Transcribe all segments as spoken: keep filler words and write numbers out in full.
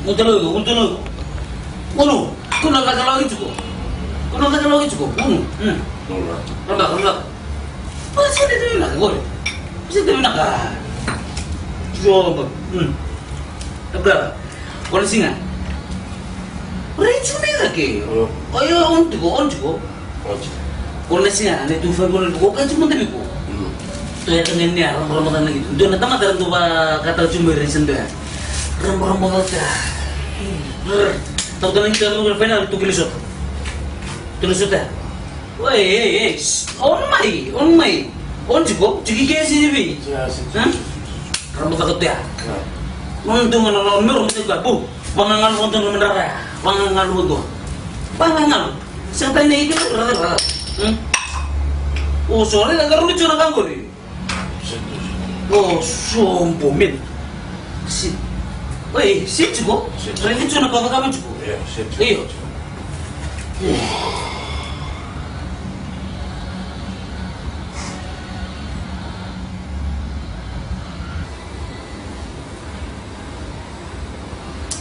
Gunu, gunu, gunu. Gunu, gunu na caka lawaki tiko. Gunu na caka lawaki tiko. Gunu. Hmm. Ramba, ramba. Ko se de na ko. Se de na ka. Joba. Hmm. Abra. Ko na siga. Rai tiko mai cake. Oyo, on tiko, on tiko. Ko na siga, ne tu fai ko na ko ka tiko mada biko. Tu ya tanga ni ya, ramba, ramba, tanga ni. Dua na tamata era tu va kata tiko mai rai sen tu ya. Ramba, ramba, tanga. Tau tanga ni tanga ni fai na tu kili sota. Tu kili sota. Oi, ei, ei, shh. On mai, on mai. On tiko, tiko i ke si vi. Hah? Ramba, tanga tu ya. Non tu mana non mero tu ka bu. Vagagalu vakadua na medrara ya. Vagagalu vakadua. Vagagalu. Sega tale na ike na rara. Hmm? O, sorry, na karuni tu na kangori. O, sobo, men. Si. Oi, si tiko. Raici tu na kavakava tiko. Io.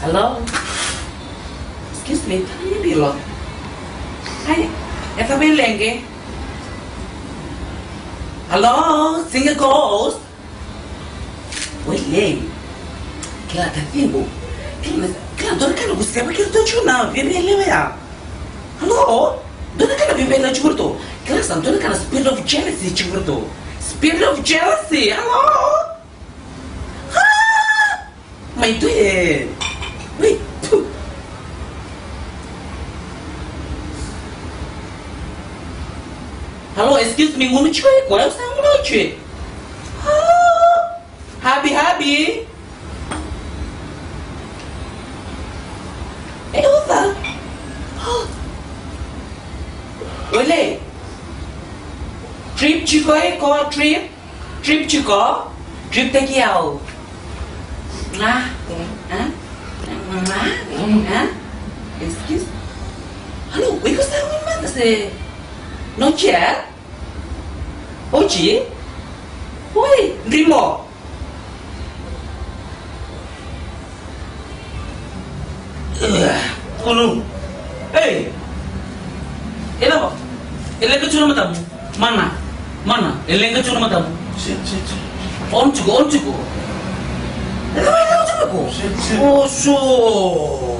Hello? Excuse me, tani ni bilo. Ai, e ka vei lege. Hello, singer ghost. Oi, lei. Kila ta tibu. Kila, kila dua na ka na kuseva kila tu tiko na veve lewe ya. Hello? Dua na ka na veve lewe tiko tu. Kila sa dua na ka na spirit of jealousy tiko tu. Spirit of jealousy. Hello? Ah! Mai tu e. Wait. Phew. Hello, excuse me, gunu tiko e koya, au sa gunu tiko e. Ah, habi, habi. E uca. Ole. Trip tiko e koya, trip. Trip tiko, trip taki au. Nga, nga, nga, nga. Excuse. Alo, o iko sa rui mada se? No chair? Oji? Oi, drimo. Kunu. Ei. E lava. E leqa tu na matamu. Mana. Mana. E leqa tu na matamu. Siti, siti. On tiko, on tiko. E lava, e lava tiko. Siti, siti. Oso.